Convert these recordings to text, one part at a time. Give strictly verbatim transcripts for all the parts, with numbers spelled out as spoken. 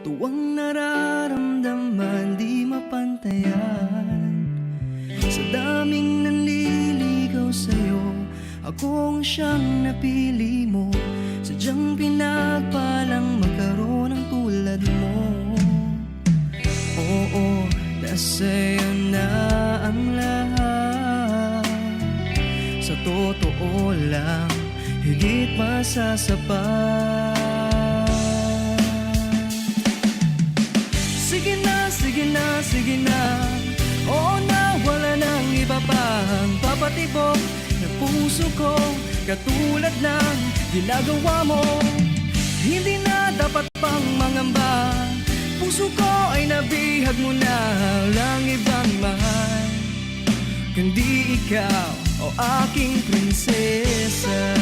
Tuwang nararamdaman di mapantayan. Sa daming nanliligaw sa'yo, ako ang siyang napili mo. Sadyang pinagpalang magkaroon ng tulad mo. Oo, nasa'yo na ang lahat. Sa totoo lang, higit pa sa sapat. Sige na, sige na, sige na. Oo na, wala nang iba pang papatibok ng puso ko. Katulad ng ginagawa mo, hindi na dapat pang mangamba. Puso ko ay nabihag mo na, lang ibang mahal, kundi ikaw, o aking prinsesa.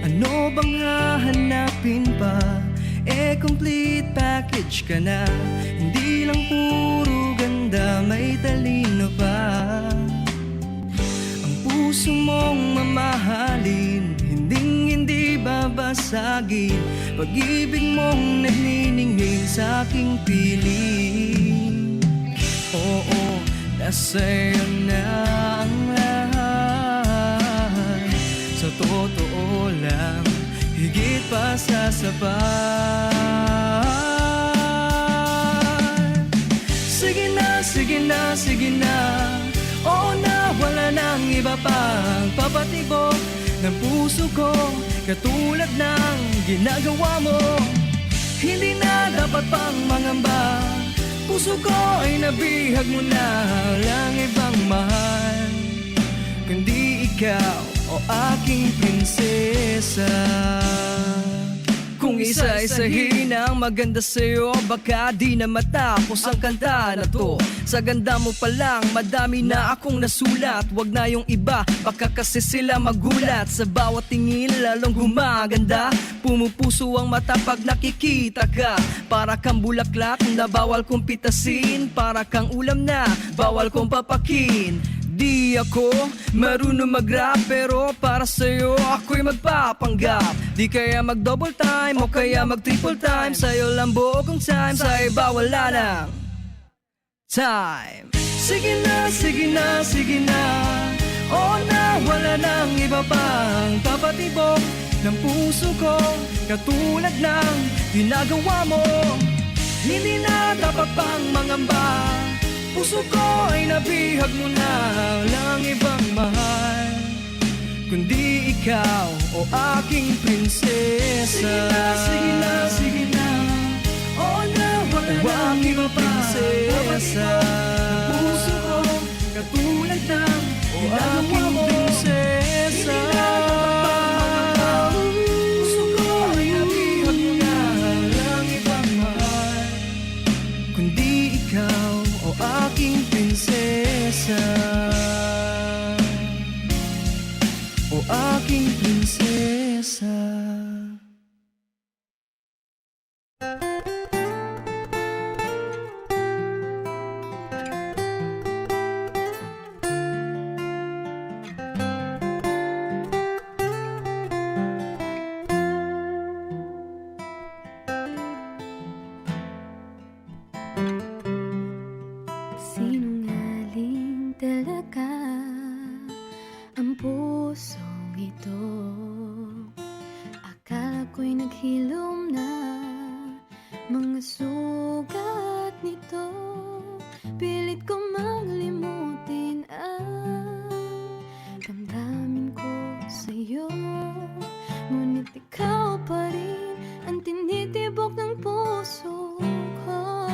Ano bang hahanapin pa? Eh, complete package ka na. Hindi lang puro ganda, may talino pa. Ang puso mong mamahalin, hinding-hindi babasagin. Pag-ibig mong nagniningning sa aking piling. Oo, nasa'yo na ang lahat. Sa totoo lang, higit pa sa sapat. Sige na, sige na, sige na. Oo na, wala nang iba pang papatibok ng puso ko. Katulad ng ginagawa mo, hindi na dapat pang mangamba. Puso ko ay nabihag mo na, lang ibang mahal, kundi ikaw, o aking prinsesa. Kung isa-isahin ang maganda sa'yo, baka di na matapos ang kanta na to. Sa ganda mo pa lang, madami na akong nasulat. Wag na yung iba, baka kasi sila magulat. Sa bawat tingin, lalong gumaganda. Pumupuso ang mata pag nakikita ka. Para kang bulaklak na bawal kong pitasin. Para kang ulam na bawal kong papakin. Di ako marunong mag-rap, pero para sa'yo ako'y magpapanggap. Di kaya mag-double time o kaya mag-triple time. Sa'yo lang buo kong time, sa iba wala nang time. Sige na, sige na, sige na. Oo na, wala nang iba pang papatibok ng puso ko. Katulad ng ginagawa mo, hindi na dapat pang mangamba. Puso ko ay nabihag mo na, lang ibang mahal, kundi ikaw, o aking prinsesa. Sige na, sige na, sige na. Oo na, wala O na aking iba pa. Prinsesa. Ang puso ko, katulad ng O ginagawa aking mo. Prinsesa. Hindi na dapat pang mangamba. Puso ko ay nabihag mo na, lang ibang mahal, kundi ikaw, o aking prinsesa. O aking prinsesa. Sinungaling talaga ang pusong ito. Akala ko'y naghilom na mga sugat nito. Pilit ko maglimutin ang damdamin ko sa'yo. Ngunit ikaw pa rin ang tinitibok ng puso ko.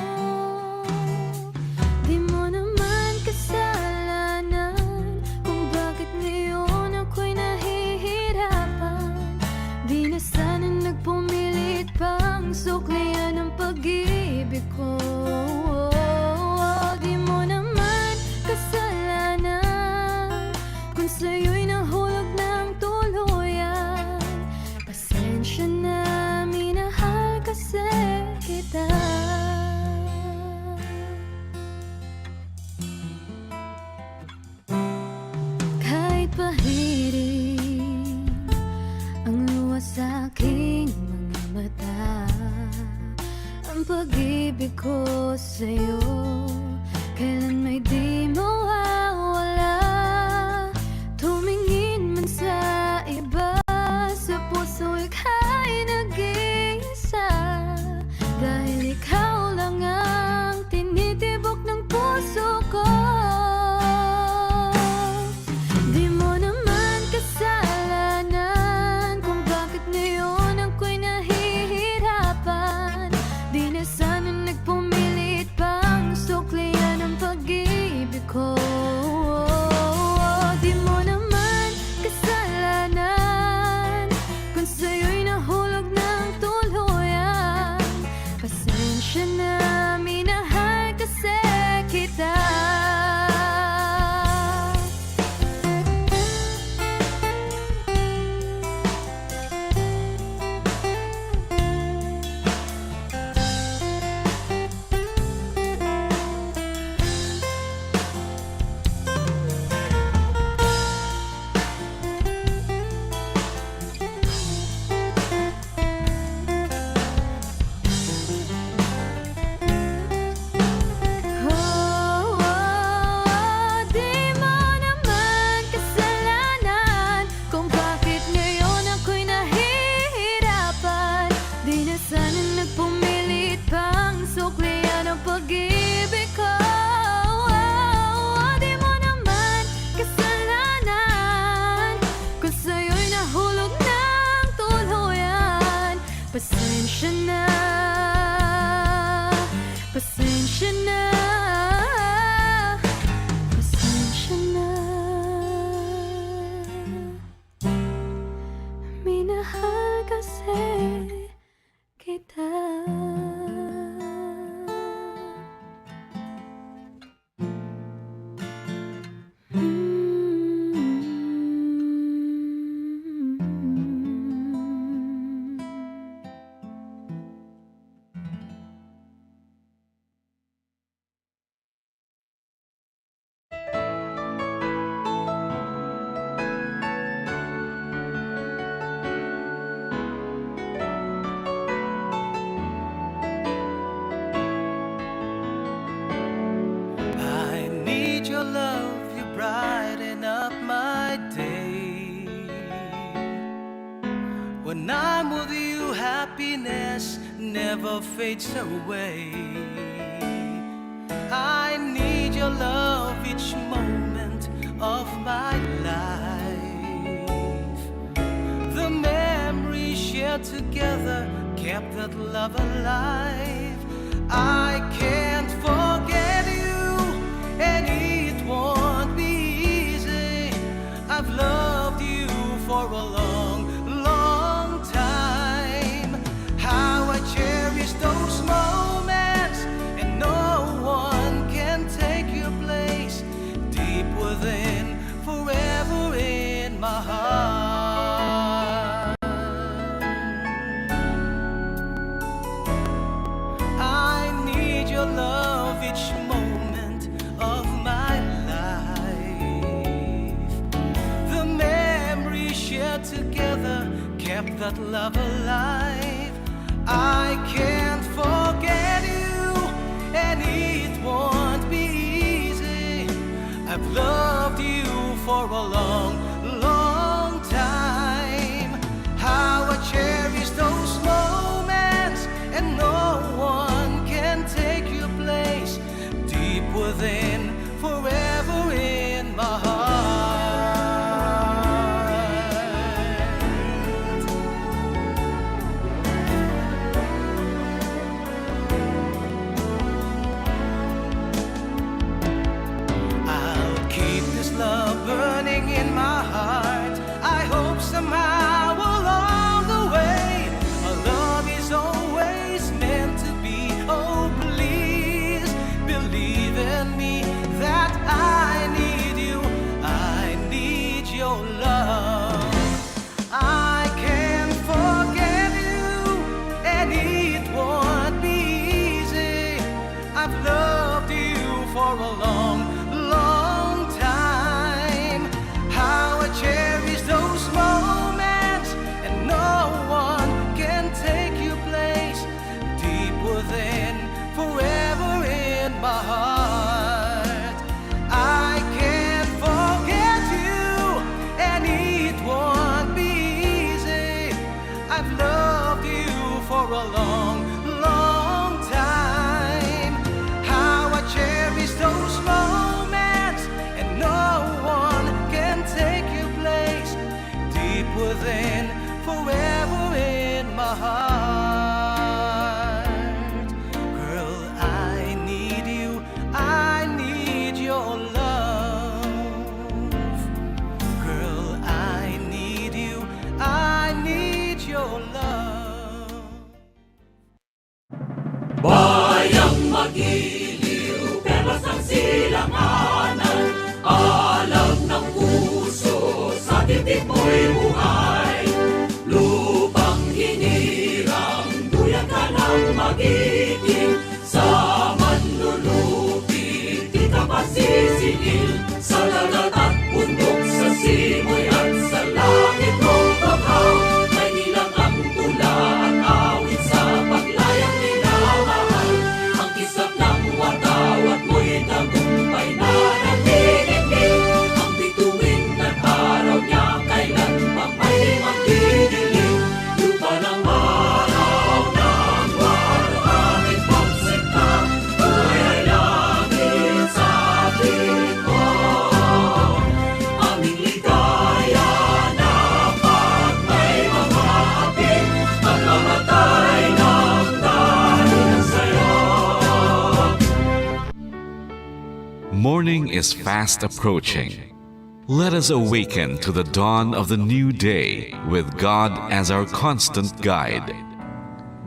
Di mo naman kasalanan kung bakit ngayon ako'y nahihirapan. Di na sana nagpumilit pang suklian ang pag-ibig ko. Di mo naman Pahiring ang luha sa aking mga mata. Ang pag-ibig ko sa'yo kailan may di mawawala. Tumingin man sa iba, sa puso ika'y nag-iisa. Dahil ikaw lang ang tinitibok ng puso ko. Di mo naman kasalanan kung bakit ngayon ako'y nahihirapan. Di na sana nagpumilit pang suklian ang pag-ibig ko. Di mo naman kasalanan kung sa'yo'y nahulog ng tuluyan. Pasensya na, minahal kasi kita. Oh, oh, oh, di mo naman kasalanan kung bakit ngayon ako'y nahihirapan. Di na sana nagpumilit pang suklian ang pag-ibig ko. Oh, oh, oh, di mo naman kasalanan kung sa'yo'y nahulog ng tuluyan. Pasensya na, pasensya na, pasensya na. Minahal kasi kita. I need your love, you brighten up my day. When I'm with you, happiness never fades away. I need your love each moment of my life. The memories shared together kept that love alive. I can't forget you, and it won't be easy. I've loved you for a long, long time. How I cherish those moments, and no one can take your place. Deep within, forever in my heart. I need your love each moment of my life. The memories shared together kept that love alive. I can't forget you, and it won't be easy. I've loved you for a long, long time. How I cherish those moments, and no one can take your place. Deep within, forever in my heart. I'll keep this love burning in my heart. I hope somehow along the way, our love is always meant to be. Oh, please believe in me that I need you. I need your love. I can't forget you, and it won't be easy. I've loved you for a long, long time. How I Sa dagat at bundok, sa simoy at sa langit, o banghaw, may ilang ang tula at awit sa paglayang minamahal. Ang kisap ng watawat mo'y tagumpay na naniningil. Ang bituin at araw niya kailan pa may magdidilim. Lupa ng araw ng waluhangin pagsinta, buhay langit sa piling mo. Aming ligaya na pag may mga hapin, pagkamatay ng dahil sa'yo. Morning is fast approaching. Let us awaken to the dawn of the new day with God as our constant guide.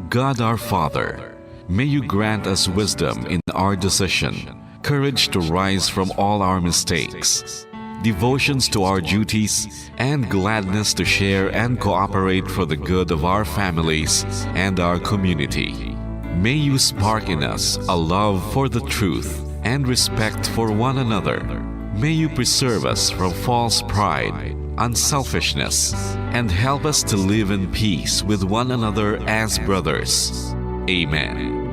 God our Father, may you grant us wisdom in our decision, courage to rise from all our mistakes, devotions to our duties, and gladness to share and cooperate for the good of our families and our community. May you spark in us a love for the truth and respect for one another. May you preserve us from false pride, unselfishness, and help us to live in peace with one another as brothers. Amen.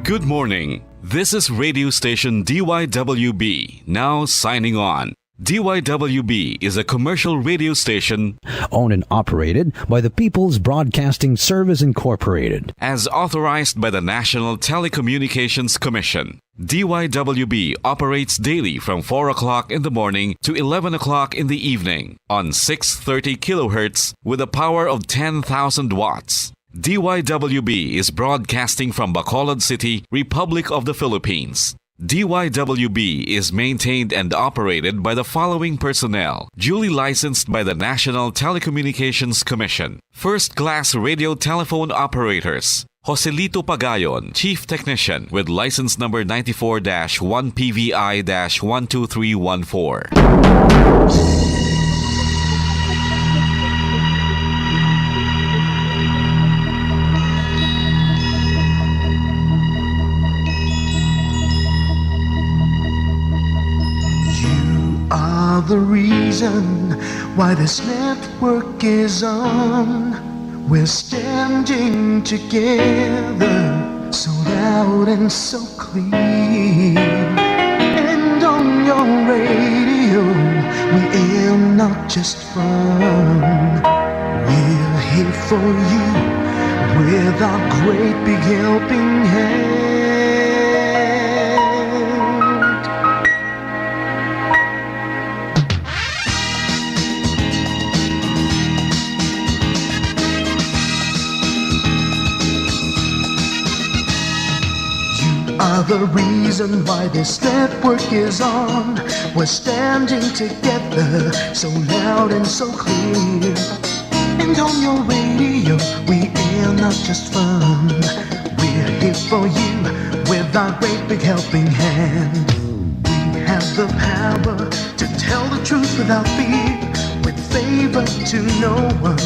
Good morning. This is radio station D Y W B, now signing on. D Y W B is a commercial radio station owned and operated by the People's Broadcasting Service Incorporated. As authorized by the National Telecommunications Commission. D Y W B operates daily from four o'clock in the morning to eleven o'clock in the evening on six thirty kilohertz with a power of ten thousand watts. D Y W B is broadcasting from Bacolod City, Republic of the Philippines. D Y W B is maintained and operated by the following personnel, duly licensed by the National Telecommunications Commission. First class radio telephone operators, Joselito Pagayon, Chief Technician, with license number ninety-four dash one P V I dash one two three one four. You are the reason why this network is on. We're standing together, so loud and so clear. And on your radio, we air not just fun. We're here for you with our great big helping hand. You are the reason why this network is on. We're standing together, so loud and so clear. And on your radio, we air not just fun. We're here for you with our great big helping hand. We have the power to tell the truth without fear, with favor to no one.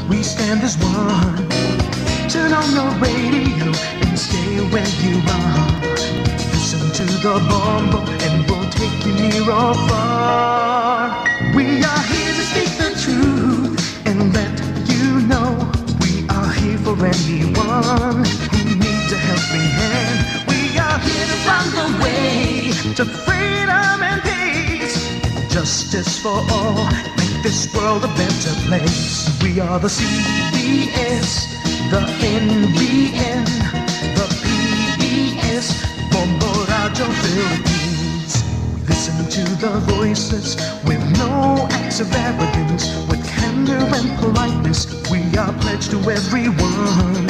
We stand as one. Turn on your radio and stay where you are. Listen to the Bombo and we'll take you near or far. We are here to speak the truth and let you know we are here for anyone who needs a helping hand. We are here to find the way to freedom and peace. Justice for all, make this world a better place. We are the C B S, the N B N, the P B S, Bombo Radyo Philippines. We listen to the voices with no acts of arrogance, with candor and politeness. We are pledged to everyone.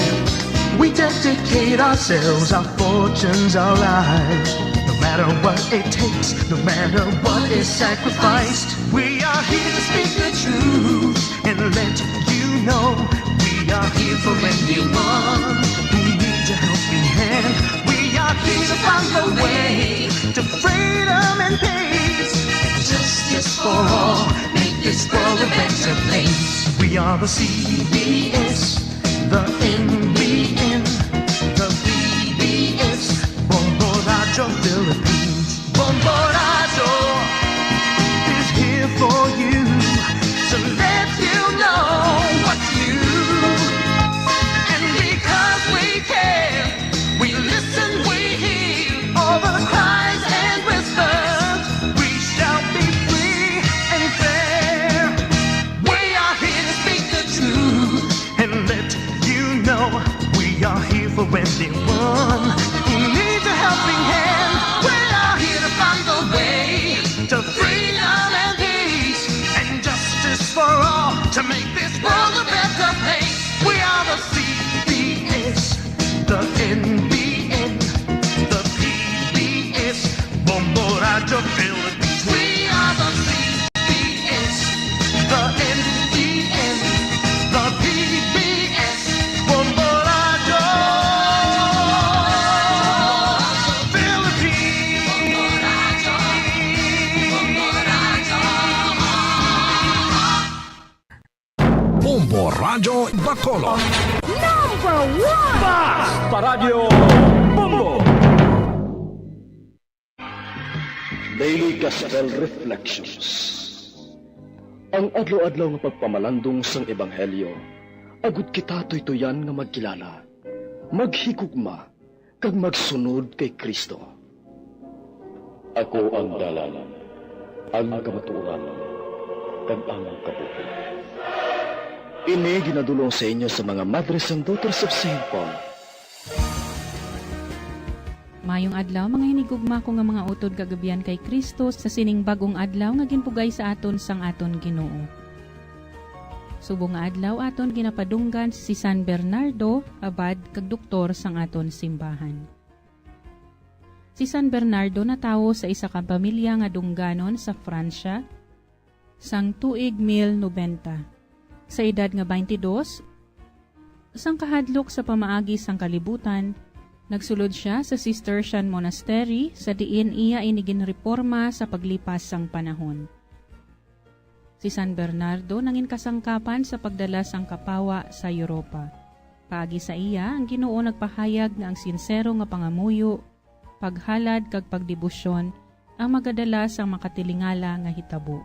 We dedicate ourselves, our fortunes, our lives. No matter what it takes, no matter what is sacrificed, we are here to speak the truth and let you know we are here for anyone who needs a helping hand. We are here to find the way to freedom and peace. Justice for all, make this world a better place. We are the C B S, the N B N, the P B S, Bombo Radyo Philippines. Bombo The Philippines. We are the C B S, the N T N, the P B S, Bombo Radyo Philippines. Bombo Radyo Bacolod. Number one! Basta Radyo Bombo! Daily Gospel Reflections. Ang adlaw-adlaw nga pagpamalandong sang Ebanghelyo, agud kita tuytuyan nga magkilala, maghigugma, kag magsunod kay Cristo. Ako ang dalan, ang kamatuoran, kag ang kabuhi. Ini ginadul-ong sa inyo sa mga Madres and Daughters of Saint Paul. Mayong adlaw, mga hinigugma ko nga mga utod kag abyan kay Cristo, sa sining bag-ong adlaw nga ginbugay sa aton sang aton Ginoo. Subong nga adlaw, aton ginapadunggan si San Bernardo, abad kag doktor sang aton simbahan. Si San Bernardo natawo sa isa ka pamilya nga dungganon sa Francia sang tuig mil nobenta. Sa edad nga twenty-dos, sang kahadlok sa pamaagi sang kalibutan, nagsulod sia sa Cistercian Monastery, sa diin iya ini ginreporma sa paglipas sang panahon. Si San Bernardo nangin kasangkapan sa pagdala sang kapawa sa Europa. Paagi sa iya, ang Ginoo nagpahayag nga ang sinsero nga pangamuyo, paghalad, kag pagdebosyon ang magadala sang makatilingala nga hitabo.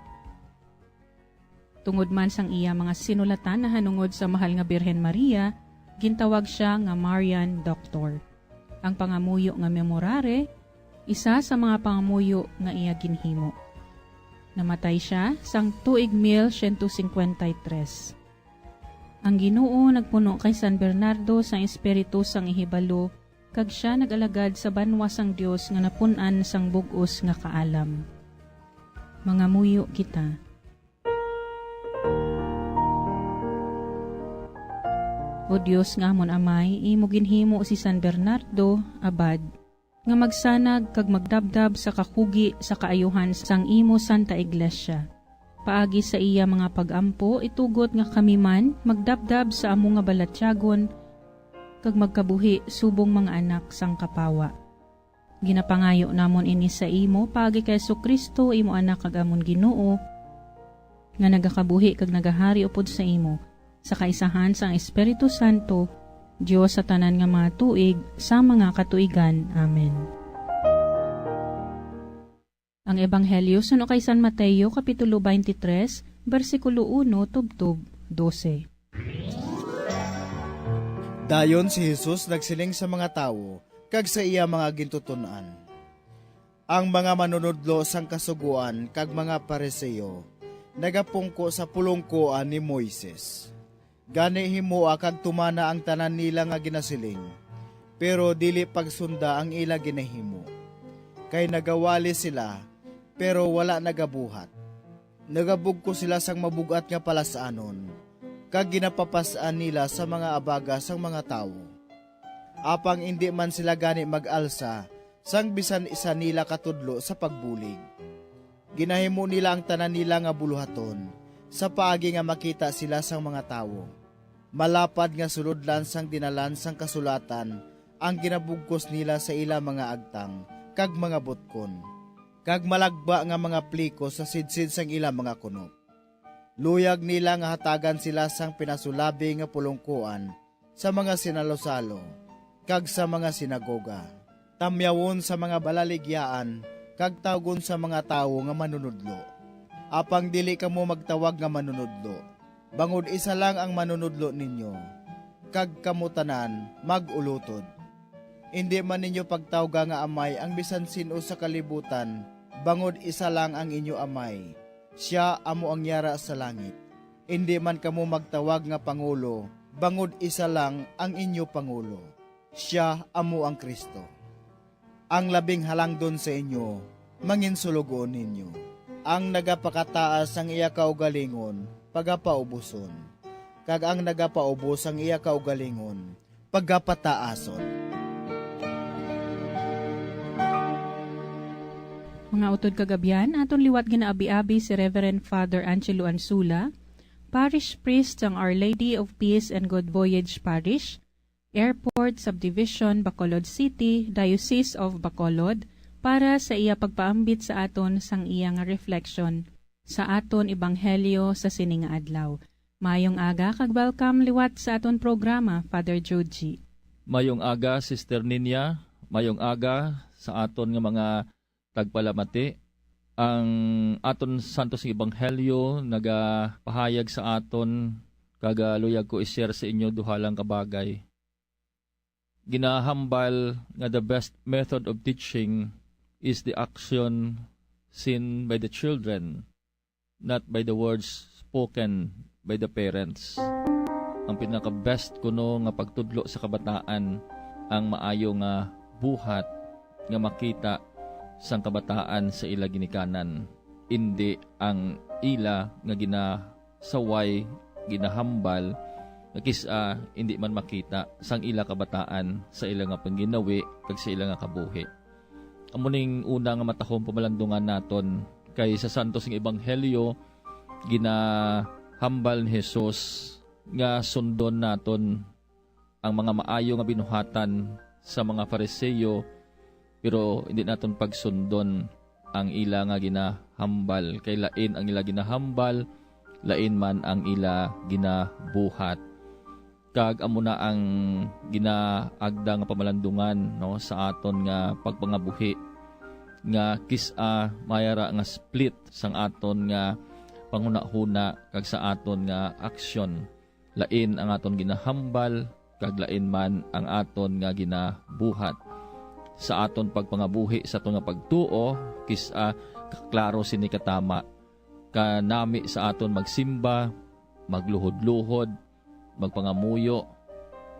Tungod man sang iya mga sinulatan nahanungod sa Mahal nga Birhen Maria, gintawag sia nga Marian Doctor. Ang pangamuyo nga Memorare, isa sa mga pangamuyo nga iya ginhimo. Namatay sia sang tuig mil siyento singkwenta y tres. Ang Ginoo nagpuno kay San Bernardo sang espiritu sang ihibalo, kag sia nag-alagad sa banwa sang Dios nga napun-an sang bug-os nga kaalam. Mangamuyo kita. O Dios nga amon Amay, imo ginhimo si San Bernardo, abad, nga magsanag kag magdabdab sa kakugi sa kaayuhan sang imo Santa Iglesia. Paagi sa iya mga pag-ampo, itugot nga kami man magdabdab sa amo nga balatyagon kag magkabuhi subong mga anak sang Kapawa. Ginapangayo namon ini sa imo paagi kay Jesu-Cristo, imo Anak kag amon Ginoo, nga nagakabuhi kag nagahari upod sa imo, sa kaisahan sang Espiritu Santo, Dios sa tanan nga mga tuig, sa mga katuigan. Amen. Ang Ebanghelyo suno kay San Mateo, Kapitulo twenty-three, bersikulo uno tubtob dose. Dayon si Jesus nagsiling sa mga tawo kag sa iya mga gintuton-an, "Ang mga manunodlo sang Kasugoan kag mga Fariseo nagapungko sa pulongkoan ni Moises. Gani himoa kag tumana ang tanan nila nga ginasiling, pero dili pagsunda ang ila ginahimo. Kay nagawali sila, pero wala nagabuhat. Nagabugkos sila sang mabug-at nga palas-anon, kag ginapapas-an nila sa mga abaga sang mga tawo. Apang indi man sila gani mag-alsa sang bisan isa nila ka tudlo sa pagbulig. Ginahimo nila ang tanan nila nga buluhaton, sa paagi nga makita sila sang mga tawo. Malapad nga sulodlan sang dinalan sang kasulatan ang ginabugkos nila sa ila mga agtang kag mga butkon, kag malagba nga mga pliko sa sidsid sang ila mga kunop. Luyag nila nga hatagan sila sang pinasulabi nga pulongkoan sa mga sinalosalo kag sa mga sinagoga, tamyawon sa mga balaligyaan, kag tawgon sa mga tawo nga manunodlo. Apang dili kamo magtawag nga manunodlo, bangod isa lang ang manunodlo ninyo, kag kamo tanan mag-ulotod. Indi man ninyo pagtawga nga Amay ang bisan sin-o sa kalibutan, bangod isa lang ang inyo Amay, sia amo ang yara sa langit. Indi man kamo magtawag nga pangulo, bangod isa lang ang inyo pangulo, sia amo ang Cristo. Ang labing halangdon sa inyo, manginsuloguon ninyo. Ang nagapakataas sang iya kaugalingon, pagapauboson, kag ang nagapaubos sang iya kaugalingon, pagapataason." Mga utod kag abyan, aton liwat ginaabi-abi si Reverend Father Angelo Ansula, Parish Priest sang Our Lady of Peace and Good Voyage Parish, Airport Subdivision, Bacolod City, Diocese of Bacolod, para sa iya pagpaambit sa aton sang iya nga reflection sa aton ebanghelyo sa sini nga adlaw. Mayong aga kag welcome liwat sa aton programa, Father Joji. Mayong aga, Sister Ninya. Mayong aga sa aton nga mga tagpalamati. Ang aton santos nga ebanghelyo nagapahayag sa aton, kag, ah, luyag ko i-share sa inyo duha lang ka bagay. Ginahambal nga the best method of teaching is the action seen by the children, not by the words spoken by the parents. Ang pinaka-best kuno nga pagtudlo sa kabataan ang maayo nga buhat nga makita sang kabataan sa ila ginikanan, indi ang ila nga ginasaway, ginahambal, nga kis-a indi man makita sang ila kabataan sa ila nga pangginawi kag sa ila nga kabuhi. Amo ning una nga matahom pamalandungan naton, kay sa santos nga ebanghelyo, ginahambal ni Jesus nga sundon naton ang mga maayo nga binuhatan sa mga Fariseo, pero hindi naton pagsundon ang ila nga ginahambal, kay lain ang ila ginahambal, lain man ang ila ginabuhat. Kag amo na ang ginaagda nga pamalandungan, no, sa aton nga pagpangabuhi, nga kis-a may ara nga split sang aton nga panghunahuna kag sa aton nga aksyon. Lain ang aton ginahambal, kag lain man ang aton nga ginabuhat. Sa aton pagpangabuhi, sa aton nga pagtuo, kis-a kaklaro sini katama, kanami sa aton magsimba, magluhod-luhod, magpangamuyo,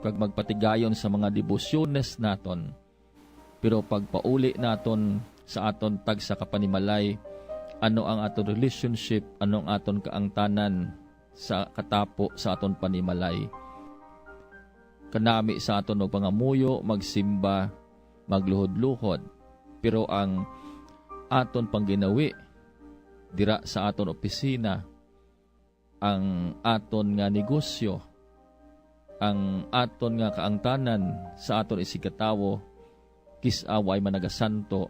kag magpatigayon sa mga debosyones naton. Pero pagpauli naton sa aton tagsa ka panimalay, ano ang aton relationship, ano ang aton kaangtanan sa katapo sa aton panimalay? Kanami sa aton magpangamuyo, magsimba, magluhod-luhod, pero ang aton pangginawi dira sa aton opisina, ang aton nga negosyo, ang aton nga kaangtanan sa aton isigkatawo, kis-a way managasanto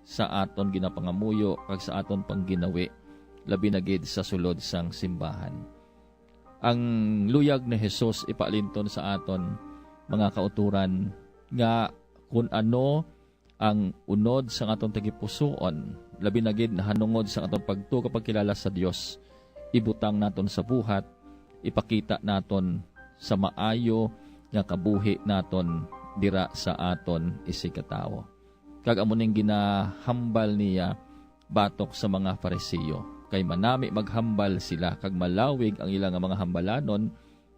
sa aton ginapangamuyo kag sa aton pangginawi, labi na gid sa sulod sang simbahan. Ang luyag ni Jesus ipaalinton sa aton, mga kauturan, nga kun ano ang unod sang aton tagipusoon, labi na gid nahanungod sang aton pagtuo kag pagkilala sa Dios, ibutang naton sa buhat, ipakita naton sa maayo nga kabuhi naton dira sa aton isigkatawo. Kag amo ning ginahambal niya batok sa mga Fariseo, kay manami maghambal sila kag malawig ang ila nga mga hambalanon,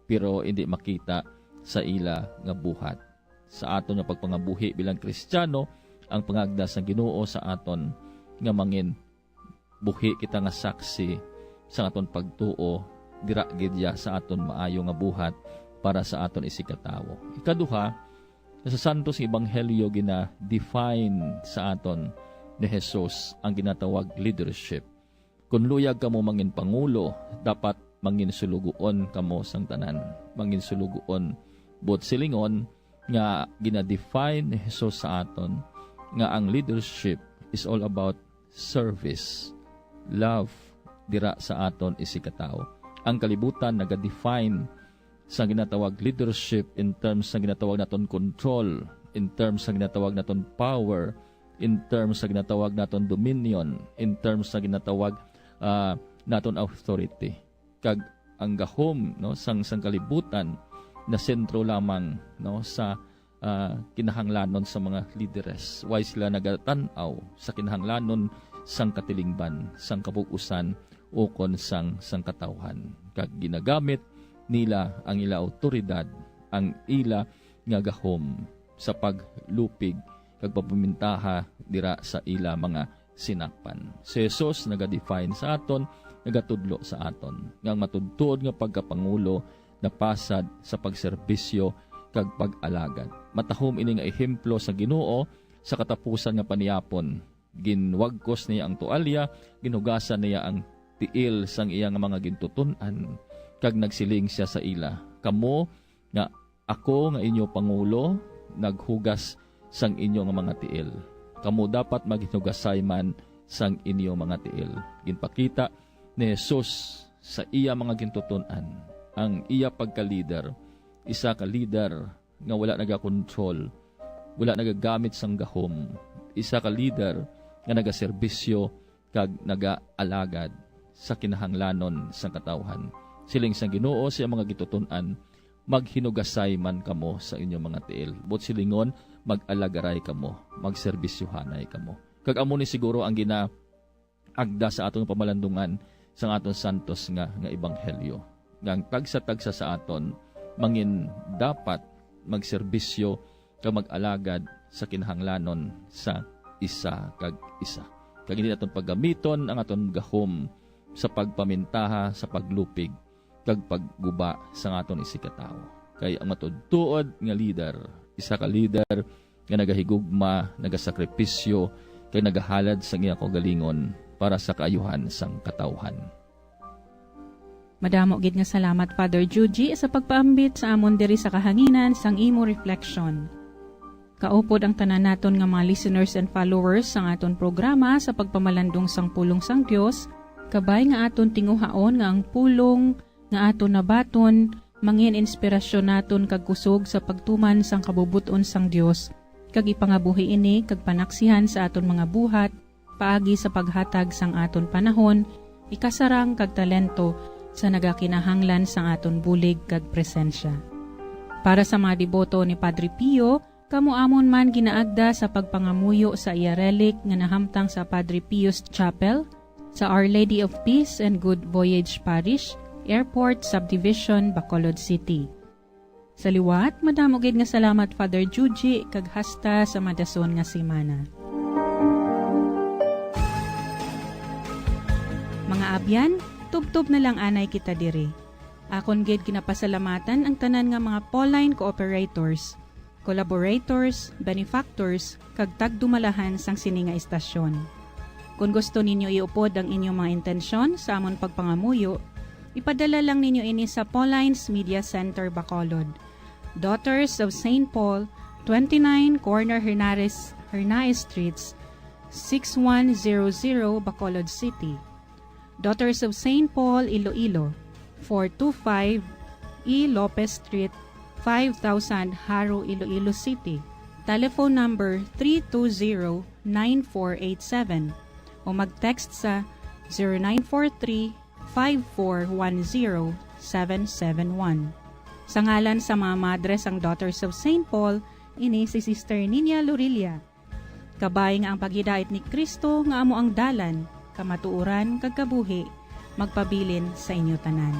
pero indi makita sa ila nga buhat. Sa aton nga pagpangabuhi bilang Kristiyano, ang pangagda sang Ginoo sa aton nga mangin buhi kita nga saksi sang aton pagtuo, dira gid ya sa aton maayo nga buhat para sa aton isigkatawo. Ikaduha, sa santos nga ebanghelyo gina-define sa aton ni Jesus ang ginatawag leadership. Kon luyag kamo mangin pangulo, dapat mangin sulugoon kamo sang tanan. Mangin sulugoon, buot silingon nga gina-define ni Jesus sa aton nga ang leadership is all about service, love, dira sa aton isigkatawo. Ang kalibutan naga-define sa ginatawag leadership in terms sa ginatawag naton control, in terms sa ginatawag naton power, in terms sa ginatawag naton dominion, in terms sa ginatawag, ah, naton authority. Kag ang gahom, no, sang, sang kalibutan nasentro lamang, no, sa, ah, kinahanglanon sa mga lideres. Why sila nagatan-aw sa kinahanglanon sang katilingban, sang kabug-usan, ukon sang, sang katawhan? Kag ginagamit nila ang ila awtoridad, ang ila nga gahom sa paglupig kag pagpamintaha dira sa ila mga sinakpan. Si Jesus naga-define sa aton, nagatudlo sa aton, nga ang matuodtuod nga pagkapangulo napasad sa pagserbisyo kag pag-alagad. Matahom ini nga ehemplo sa Ginoo sa katapusan nga panihapon. Ginwagkos niya ang tualya, ginhugasan niya ang tiil sang iya nga mga gintuton-an, kag nagsiling sia sa ila, "Kamo nga ako nga inyo pangulo naghugas sang inyo nga mga tiil, kamo dapat maghinhugasay man sang inyo mga tiil." Ginpakita ni Jesus sa iya mga gintuton-an ang iya pagka-leader, isa ka leader nga wala nagakontrol, wala nagagamit sang gahom, isa ka leader nga nagaserbisyo kag nagaalagad sa kinahanglanon sang katawhan. Siling sang Ginoo sa iyang mga gintuton-an, "Maghinugasay man kamo sa inyong mga tiil." Buot silingon, mag-alagaray kamo, magserbisyohanay kamo. Kag amo ni siguro ang ginaagda sa aton pamalandungan sang aton santos nga, nga ebanghelyo, nga ang tagsa-tagsa sa aton mangin dapat magserbisyo kag mag-alagad sa kinahanglanon sa isa kag isa. Kag hindi naton paggamiton ang aton gahom sa pagpamintaha, sa paglupig, kag pagguba sang aton isigkatawo. Kay ang matuod-tuod nga lider, isa ka lider nga nagahigugma, nagasakripisyo, kag nagahalad sang iya kaugalingon para sa kaayuhan sang katawhan. Madamo gid nga salamat, Father Juji, sa pagpaambit sa amon diri sa kahanginan sang imo reflection. Kaupod ang tanan naton nga mga listeners and followers sang aton programa sa pagpamalandong sang pulong sang Dios, kabay nga aton tinguhaon nga ang pulong nga aton nabaton mangin inspirasyon naton kag kusog sa pagtuman sang kabubot-on sang Dios, kag ipangabuhi ini kag panaksihan sa aton mga buhat paagi sa paghatag sang aton panahon, ikasarang kag talento sa nagakinahanglan sang aton bulig kag presensya. Para sa mga deboto ni Padre Pio, kamo amon man ginaagda sa pagpangamuyo sa iya relic nga nahamtang sa Padre Pio's Chapel, sa Our Lady of Peace and Good Voyage Parish, Airport Subdivision, Bacolod City. Sa liwat, madamo gid nga salamat, Father Juji, kag hasta sa madason nga semana. Mga abyan, tubtob na lang anay kita diri. Akon gid ginapasalamatan ang tanan nga mga Pauline cooperators, collaborators, benefactors, kag tagdumalahan sang sini nga istasyon. Kon gusto ninyo iupod ang inyong mga intensyon sa amon pagpangamuyo, ipadala lang ninyo ini sa Pauline's Media Center, Bacolod, Daughters of Saint Paul, twenty-nine Corner Hernares, Hernaez Streets, six one zero zero, Bacolod City. Daughters of Saint Paul, Iloilo, four two five E Lopez Street, five thousand, Jaro, Iloilo City. Telephone number three two zero, nine four eight seven o mag-text sa zero nine four three, five four one zero, seven seven one. Sa ngalan sa mga madre sang Daughters of Saint Paul, ini si Sister Ninia Lorilla. Kabay nga ang paghidait ni Cristo nga amo ang dalan, kamatuoran, kag kabuhi, magpabilin sa inyo tanan.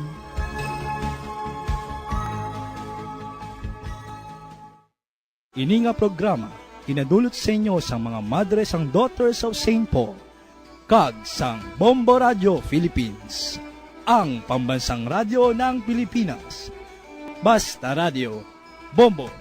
Ini nga programa ginadulot sa inyo sang mga madre sang Daughters of Saint Paul kag sang Bombo Radio Philippines, ang pambansang radyo ng Pilipinas. Basta Radio, Bombo.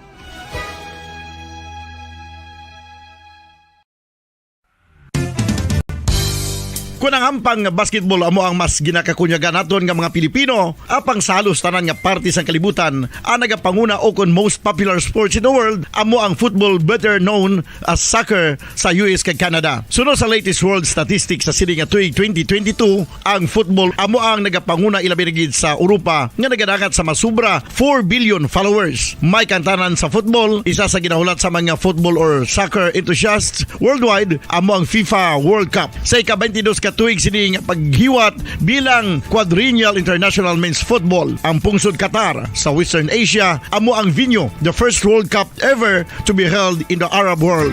Kon ang hampang nga basketball amo ang mas ginakakunyagan naton nga mga Pilipino, apang sa halos tanan nga parte sang kalibutan, ang nagapanguna o kon most popular sports in the world amo ang football, better known as soccer, sa U S kag Canada. Suno sa latest world statistics sa sini nga tuig twenty twenty-two, ang football amo ang nagapanguna, ilabi na gid sa Europa, nga nagadangat sa masubra four billion followers. May kaangtanan sa football, isa sa ginahulat sa mga football or soccer enthusiasts worldwide amo ang FIFA World Cup. Sa ika-twenty-dos ka tuig sini nga paghiwat bilang Quadrennial International Men's Football, ang pungsod Qatar sa Western Asia amo ang venue, the first World Cup ever to be held in the Arab world.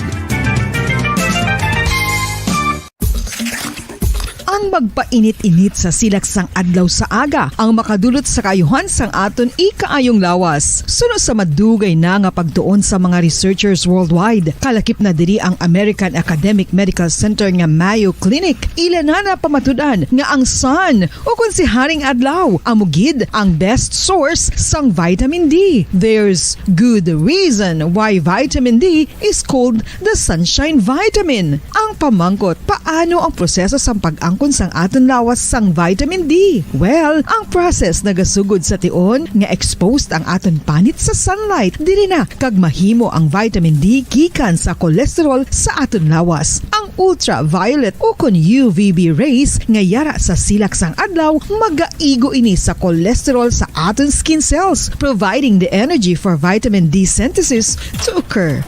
Ang magpainit-init sa silak sang adlaw sa aga ang makadulot sa kaayuhan sang aton ikaayong lawas. Suno sa madugay na nga pagtuon sa mga researchers worldwide, kalakip na diri ang American Academic Medical Center nga Mayo Clinic. Ila na napamatud-an nga ang sun, o kon si Haring Adlaw, amo gid ang best source sang vitamin D. There's good reason why vitamin D is called the sunshine vitamin. Ang pamangkot, paano ang proseso sang pag-angkon sang aton lawas sang vitamin D? Well, ang process nagasugod sa tion nga exposed ang aton panit sa sunlight. Diri na kag mahimo ang vitamin D gikan sa cholesterol sa aton lawas. Ang ultraviolet o kon U V B rays nga yara sa silak sang adlaw magaigo ini sa cholesterol sa aton skin cells, providing the energy for vitamin D synthesis to occur.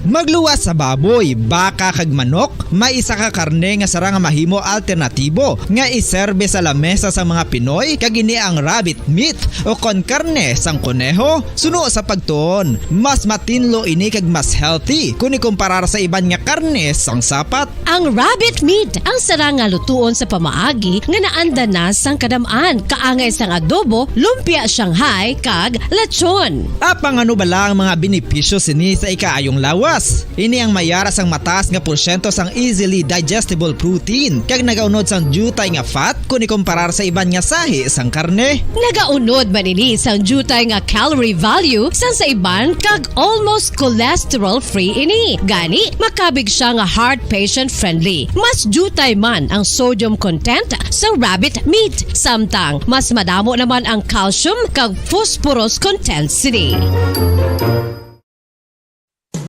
Magluwas sa baboy, baka kag manok, may isa ka karne nga sarang nga mahimo alternatibo nga iserbe sa lamesa sang mga Pinoy, kag ini ang rabbit meat o kon karne sang koneho. Suno sa pagtuon, mas matinlo ini kag mas healthy kon ikumparar sa iban nga karne sang sapat. Ang rabbit meat ang sarang nga lutuon sa pamaagi nga naanda na sang kadam-an, kaangay sang adobo, lumpia Shanghai, kag lechon. Apang ano bala ang mga benepisyo sini sa ikaayong lawas? Ini ang mayara sang mataas nga porsyento sang easily digestible protein, kag nagaunod sang diutay nga fat kon ikumparar sa iban nga sahi sang karne. Nagaunod man ini sang diutay nga calorie value sang sa iban, kag almost cholesterol-free ini. Gani, makabig siya nga heart patient-friendly. Mas diutay man ang sodium content sa rabbit meat, samtang mas madamo naman ang calcium kag phosphorus content sini.